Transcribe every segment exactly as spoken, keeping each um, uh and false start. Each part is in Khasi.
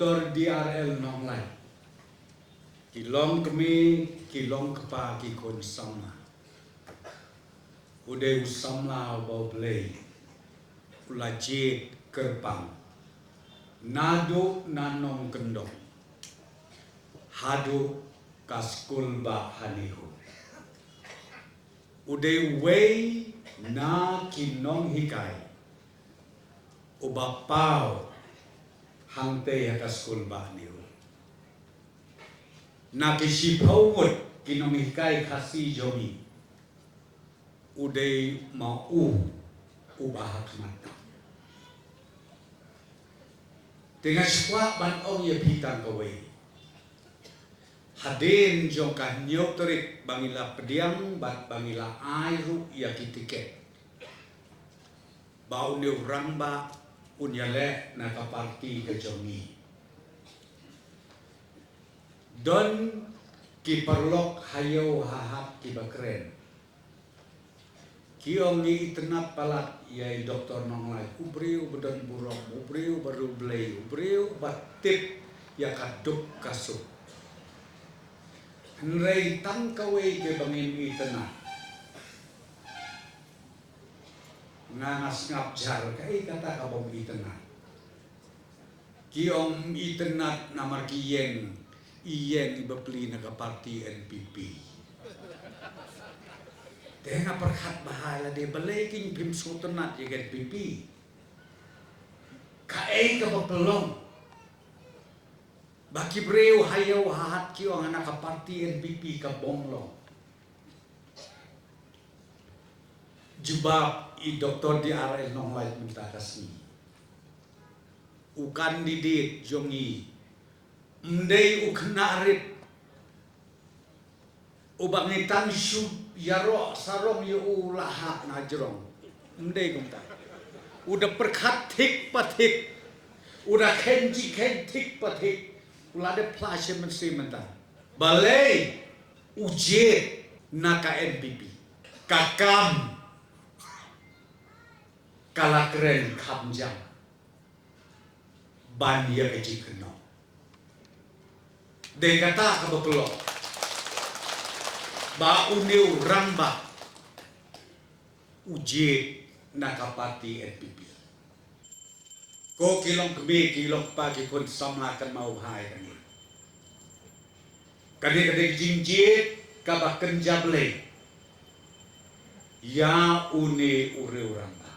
Doctor D R L Nonglait. Ki long kmie, ki long kpa, ki khun samla. U dei u samla uba U Blei u la jied kyrpang naduh na nongkyndong haduh ka skul ba ha NEHU. U dei uwei na ki nonghikai uba paw hangtei ha ka skul ba ha NEHU. Na ki shiphew ngut ki nonghikai Khasi jong ngi, u dei ma u uba ha khmat. Te nga sngewbha ban ong ïa phi tang kawei. Hadien jong ka hynñiew tarik ba ngi la pdiang bad ba ngi la ai ruh ïa ki tiket ba une u rangbah un ïaleh na ka parti ka jong ngi. Don ki paralok ha ïew ha hat kiba kren. Ki ong ngi itynnad palat ïa i Doctor Nonglait, u briew ba don burom, u briew ba riewblei, u briew ba tip ïa ka duk ka suk. Hynrei tang kawei kaba ngim itynnad. Nga nga sngap jar, kaei kata kaba ym itynnad? Ki ong ym itynnad namar ki ïeng, ïeng i bapli na ka parti N P P. Te nga pyrkhat bha ïa lade, balei kin phim sngewtynnad ïa ka N P P? Kaei kaba pynlong ba ki briew ha ïew ha hat ki ong na ka parti N P P ka bym long? Jubab i Doctor D R L Nonglait mynta ka sngi. U candidate jong ngi ym dei u khynnah rit uba ngi tang shu ïaroh sarong ïa u la hap na jrong. Ym dei kumta. U da pyrkhat thik pa thik. U da khein ji khein thik pa thik. U la dep phla shi mynsiem mynta. Balei u jied na ka N P P? Ka kam ka la kren kham jam ban ïa ka jingkynnoh. Dei kata kaba pynlong ba une u rangbah u jied na ka parti N P P. Ko ki long kmie, ki long kpa, ki khun samla, kynmaw bha ïa kane. Kane ka dei ka jingjied kaba kynja blei ïa une u riew rangbah.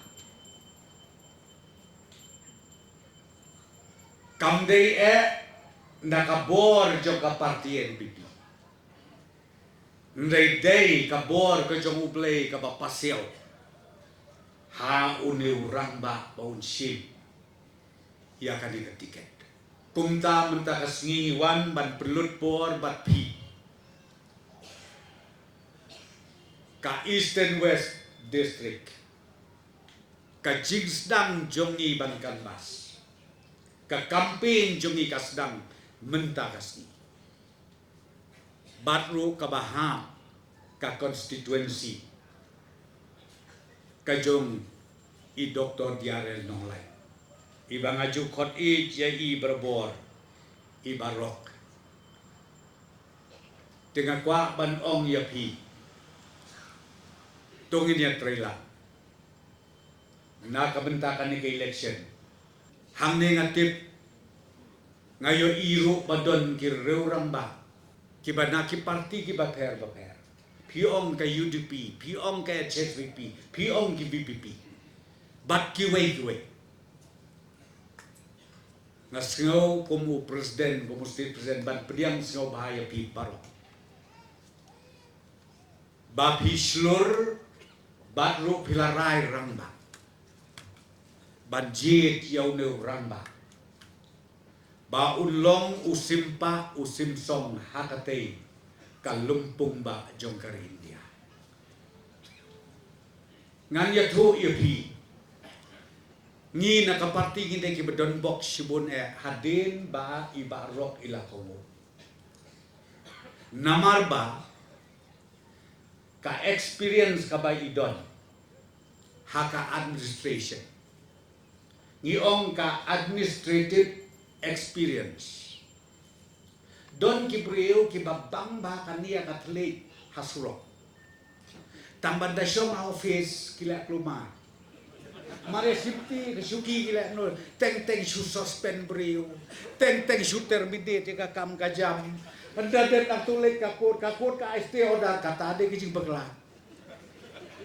Kam dei eh na ka bor jong ka parti N P P. Hynrei dei ka bor ka jong U Blei kaba pasiaw ha une u rangbah ba un shim ïa kane ka tiket. Kumta mynta ka sngi ngi wan ban pynlut por bad phi ka Eastern West District. Ka jingsdang jong ngi ban canvass, ka campaign jong ngi ka sdang mynta ka sngi. Bad ruh kaba hap ka constituency ka jong i Doctor D R L Nonglait, iba nga ju khot ïeit ïa i barabor i Barok. Te nga kwah ban ong ïa phi, to ngin ïatrei lang na ka bynta kane ka election. Hangne nga tip, nga ïohi ruh ba don ki riew rangbah kiba na ki parti kiba pher ba pher. Phi ong ka U D P, phi ong ka H S P D P, phi ong ki V P P. Bad kiwei kiwei. Nga sngew kum u president, kum u state president, ban pdiang sngewbha ïa phi baroh. Ba phi shlur bad ruh phi la rai rangbah ban jied ïa une u rangbah ba un long u sim pah u sim song ha katei ka lympung bah jong ka ri India. Ngan ïathuh ïa phi, ngi na ka parti ngi dei kiba don bok shibun eh hadien ba i Barok i la kohnguh. Namar ba ka experience kaba i don ha ka administration, ngi ong ka administrative experience. Don ki briew kiba bang bha kane ka thylliej ha surok. Tang ban da shong ha office ki leh klumar. Mar ïa safety ka shuki ki leh noh, teng teng shu suspend briew, teng teng shu terminate ïa ka kam ka jam. Hynda dep nang thylliej ka court, ka court ka ai stay order, kata dei ka jingbakla.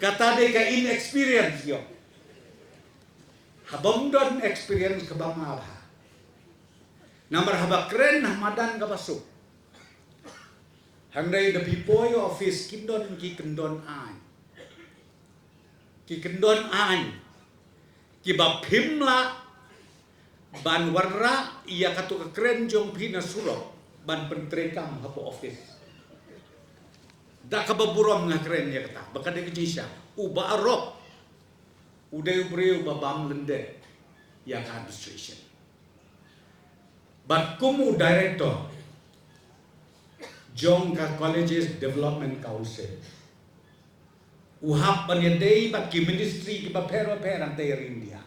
Kata dei ka inexperience ïoh. Haba ym don experience kaba ma bha. Namar haba kren ha madan kaba suk. Hynrei da phi poi office kin don ki kyndon aiñ. Ki kyndon aiñ. Kiba phim lah ban wanrah ïa kato ka kren jong phi na surok ban pyntreikam hapoh office. Da kaba burom nga kren ïa kata, ba ka dei ka jingshisha. Uba arok u dei u briew ba bam lyndet ïa ka administration. Bad kum u director jong ka Colleges Development Council, u hap ban ïadei bad ki ministry kiba pher bapher hangtei ha ri India.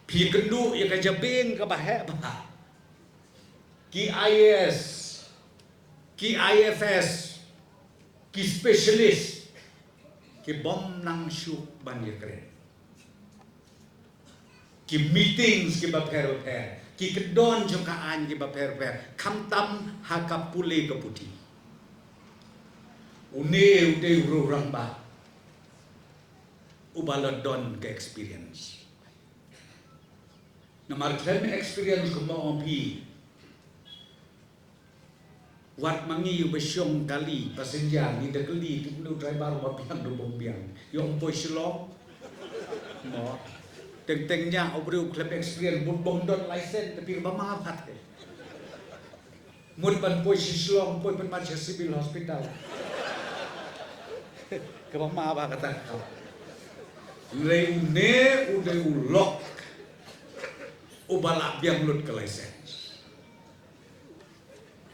Phi kynduh ïa ka jabieng kaba heh bha. Ki I A S, ki I F S, ki specialist, ki bym nang shuh ban ïakren. Ki meetings kiba pher bapher, ki kyndon jong ka aiñ kiba pher bapher, khamtam ha ka pule ka puthi. Une u dei u rangbah uba la don ka experience. Namar khlem experience kumba ong phi, wat ma ngi uba shong kali passenger, ngi da kylli, te une u driver uba biang, uba biang. Ïoh poi Shillong. Mo. Teng teng ñiah u briew khlem experience, bun bym don license, te phi ba ma pat. Mut ban poi sha Shillong, poi pynmat sha Civil Hospital. Kaba ma bha kata ka. Hynrei une u dei u lok uba la biang lut ka license.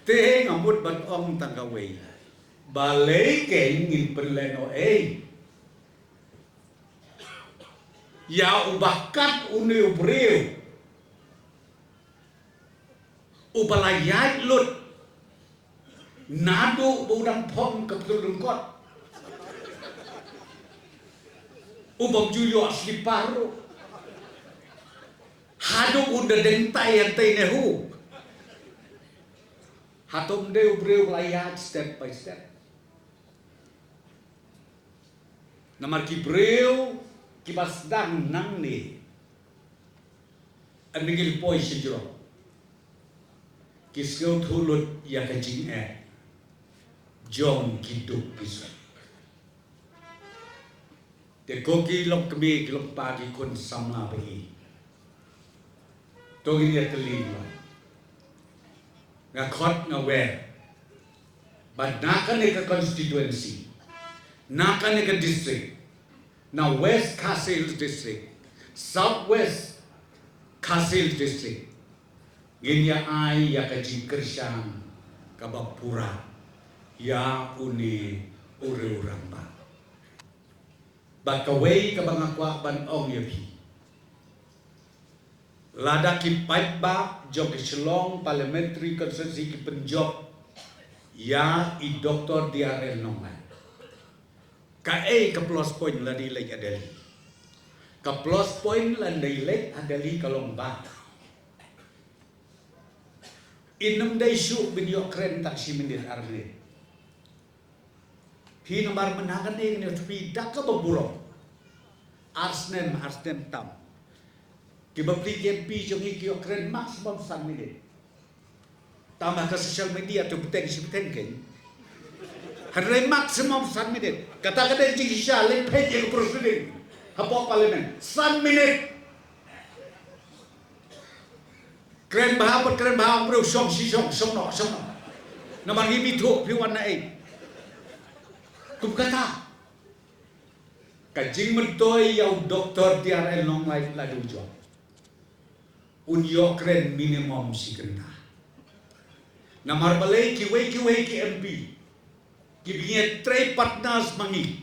Te nga mut ban ong tang kawei. Balei kein ngin pynlehnohei ïa uba kat une u briew uba la ïaid lut naduh ba u dang phong ka pynlut lyngkot. U bym ju ïoh slipar ruh. Haduh u da deng tai hangtei ne hu. Hato ym dei u briew la ïaid step by step. Namar ki briew kiba sdang nangne, ynda ngi poi sha jrong, ki sngewthuh lut ïa ka jingeh jong ki duk ki suk. Te ko ki lok kmie, ki lok kpa, ki khun samla ba ïeit, to ngin ïa tylli ba nga khot nga wer ba na kane ka constituency, na kane ka district, na West Khasi Hills District, South West Khasi Hills District, ngin ïa ai ïa ka jingkyrshan kaba pura ïa une u riew rangbah. Bad kawei kaba nga kwah ban ong ïa phi, lada ki paidbah jong ka Shillong Parliamentary Constituency ki pynjop ïa i Doctor D R L Nonglait, kaei ka plus point lada i leit ha Delhi? Ka plus point lada i leit ha Delhi ka long ba in ym dei shuh ban ïoh kren tang shi minit ar minit. Phi namar mynta kane kane phi da kaba burom. Ar snem, ar snem tam. Kiba plie ki M P jong ngi ki ïoh kren maximum san minit. Tam ha ka social media to bteng shi bteng kein. Hynrei maximum san minit. Kata ka dei jingshisha leit peit ïa ka proceeding hapoh Parliament. San minit. Kren bha, pat kren bha, u briew shong shi shong, shong noh, shong noh. Namar ngi mithuh phi wan na ei. Kum kata. Ka jingmyntoi ïa u Doctor D R L Nonglait la dei u jong. Un ïoh kren minimum shi kynta. Namar balei kiwei kiwei ki M P kiba ngi trei partners ma ngi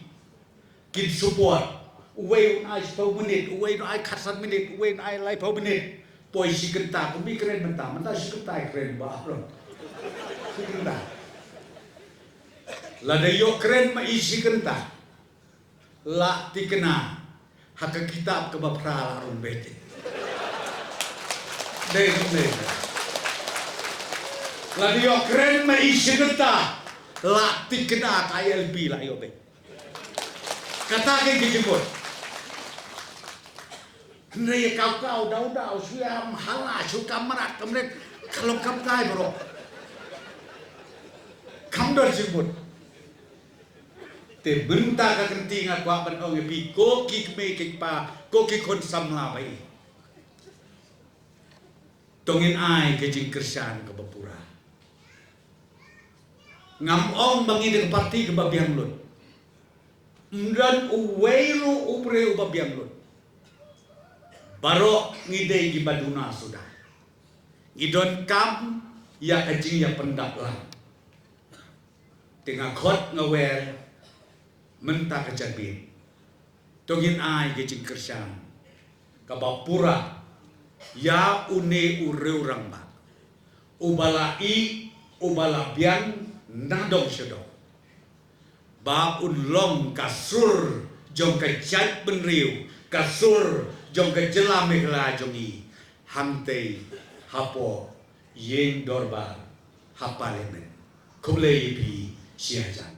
kin support. Uwei un ai shiphew minit, uwei un ai khatsan minit, uwei un ai laiphew minit. Poi shi kynta, kum i kren mynta, mynta shi kynta i kren ba ro. Shi kynta. Lada ïoh kren ma i shi kynta, la thikna ha ka kitab kaba phra la rung beit. Dei, dei. Lada ïoh kren ma i shi kynta, la thikna ka I L P la ïoh beit. Kata ka jingmut. Hynrei ïa kaw kaw daw daw shu ïa hala shu kam mrad kam ret ka long kam tai bro. Kam don jingmut. Te mynta ka kynti nga kwah ban ong ïa phi ko ki kmie ki kpa ko ki khun samla ba i. To ngin ai ka jingkyrshan kaba pura. Ngam ong ba ngi da ka parti kaba biang lut. Ym don uwei ruh u briew uba biang lut. Baroh ngi dei kiba duna suda. Ngi donkam ïa ka jingïapyndap lang. Te nga khot nga wer mynta ka jingbieit. To ngin ai ka jingkyrshan kaba pura ïa une u riewrangbah uba la ïeh uba la biang na dong sha dong. Ba un long ka sur jong ka jaitbynriew, ka sur jong ka jylla Meghalaya jong ngi, hangtei hapoh ïing dorbar ha Parliament. Khublei ïa phi shi hajar.